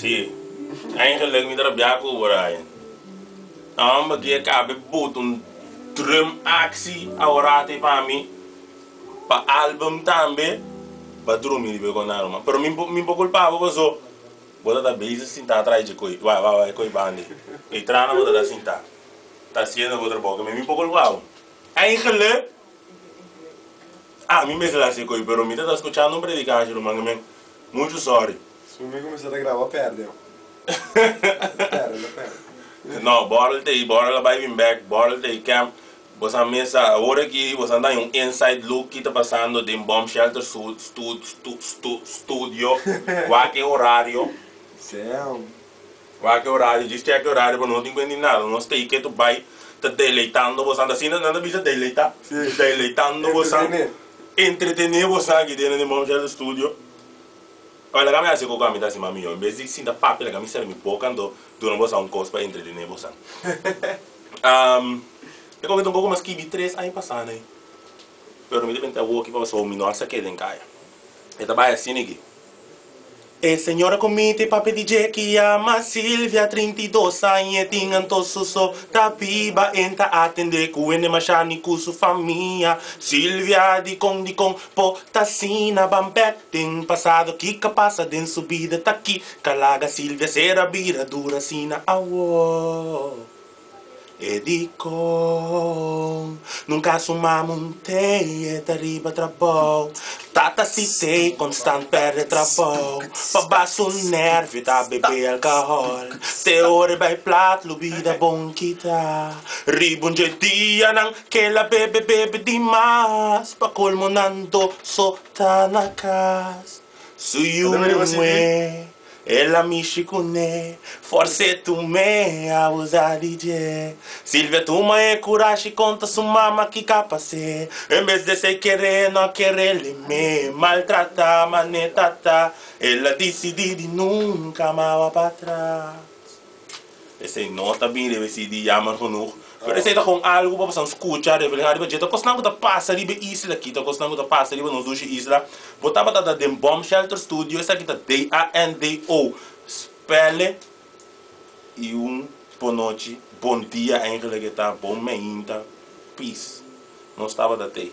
Sí. Eigenlijk mi ta rabia ku bo, Ryan. Amba ki e kabe buta un drum actie aworate pa mi, pa album tambe, ba drumi riba e konaro man. Pero mi mi por kulpa bo paso bo ta ta bezig sintá tras dje koi, wai wai wai koi banda ei. Ei trana bo ta ta sintá, ta hasiendo bo trabou. Mi mi por kulpa bo. Eigenlijk ami mester hasi koi, pero mi ta ta skuchando un predikashi ruman, men muchu sorry. Su mi kuminsá ta graba pèrdè. Pèrdè, lo pèrdè. No, bòrel ta ei, bòrel a bai bin bèk, bòrel ta ei kèmp. Boso a mesa awor aki boso a daña un inside look ki ta pasando den Bomb Shelter su stu stu stu studio. Wak e horario. Damn. Wak e horario, djis chek e horario pa no tin kuenta di nada. Nos ta ei ketu bai ta deleitando boso. Asina nan ta bisa deleita? Si. Deleitando boso. Entretené. Entretené boso aki den den Bomb Shelter Studio. Ora laga mi hasi koko ami ta hasi mas mihó. En bes di sinta papia laga mi sera mi boka anto duna boso un kos pa entretené boso. E koko ta un koko mas skibi tres aña pasá nei. Pero mi ta benta awoki pasobra mi no a sak'é den kaya. E ta bai asina aki. E señora ku mi ta papia di dje ki yama Silvia, 32 aña e tin anto su so ta biba. En ta atendé ku hende mashá ni ku su famia. Silvia, dikon dikon bo ta asina ban bèk? Den pasado kiko a pasa den su bida ta kiko a laga Silvia ser a bira dura asina awor? E dikon nunka su mama un tei e ta riba trabou tata si tei konstant perde trabou pa ba su nervio ta bebe alkohol te ora e bai plat lo bida bon kita riba un dje dianan kel a bebe bebe dimas pa kolmo nan do so Ta na kas su yu muhé, el a mishi kuné, fors'é tum'é abusá di dje. Silvia tuma e kurashi konta su mama kiko a pas'é. En bes di esei ker'é no a ker'é lim'é, maltratá man'é tata, el a disidí di nunka mawa patras. Esei no ta bin riba e CD, jammer genoeg. Pero esei ta kon algu pa boso skucha, reflehá riba dje. Ta kosnan ku ta pasa riba e isla aki, ta kosnan ku ta pasa riba nos dushi isla. Bo tabata ta den Bomb Shelter Studio, esaki ta D-A-N-D-O, spèl'e. I un bonochi, bon dia eigenlijk e ta, bon meinta, peace. Nos tabata tei.